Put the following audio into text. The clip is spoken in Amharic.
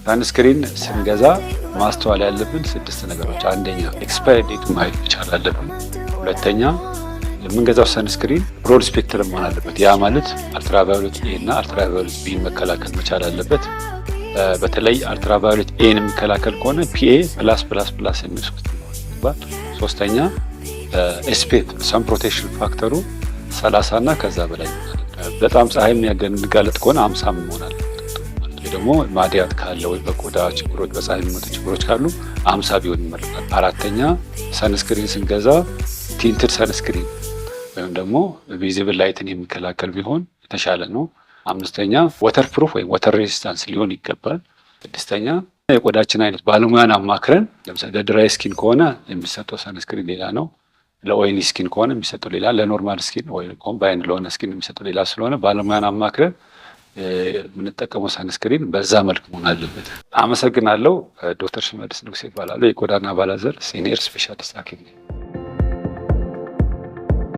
Sunscreen ስንገዛ ማስተዋል ያለብን ስድስት ነገሮች፣ አንደኛ expire date ማየት መቻል አለብን። ሁለተኛ የምንገዛው sunscreen broad spectrum መሆን አለበት። ያ ማለት ultraviolet A እና ultraviolet B ን መከላከል መቻል አለበት። በተለይ ultraviolet A ን የሚከላከል ከሆነ PA plus plus plus የሚል ሶስት። ሶስተኛ SPF sun protection factor ኡ 30 እና ከዛ በላይ፣ በጣም ፀሐይ የሚያጋለጥ ከሆነ 50 መሆን አለበት። ወይ ደግሞ ማዲያት ካለ ወይ በቆዳ ችግሮች፣ በፀሐይ የሚመጡ ችግሮች ካሉ 50 ቢሆን ይመረጣል። አራተኛ sunscreen ስንገዛ tinted sunscreen ወይም ደግሞ visible light ን የሚከላከል ቢሆን የተሻለ ነው። አምስተኛ waterproof ወይም water resistance ሊሆን ይገባል። ስድስተኛ የቆዳችን አይነት ባለሙያን አማክረን፣ ለምሳሌ ለ dry skin ከሆነ የሚሰጠው sunscreen ሌላ ነው። ለ oily skin ከሆነ የሚሰጠው ሌላ፣ ለ normal skin ወይ combined ለሆነ skin የሚሰጠው ሌላ ስለሆነ ባለሙያን አማክረን የምንጠቀመው sunscreen በዛ መልክ መሆን አለበት። አመሰግናለሁ። ዶክተር ሽመልስ ንጉሴ እባላለሁ። የቆዳና አባላዘር senior specialist ሐኪም ነኝ።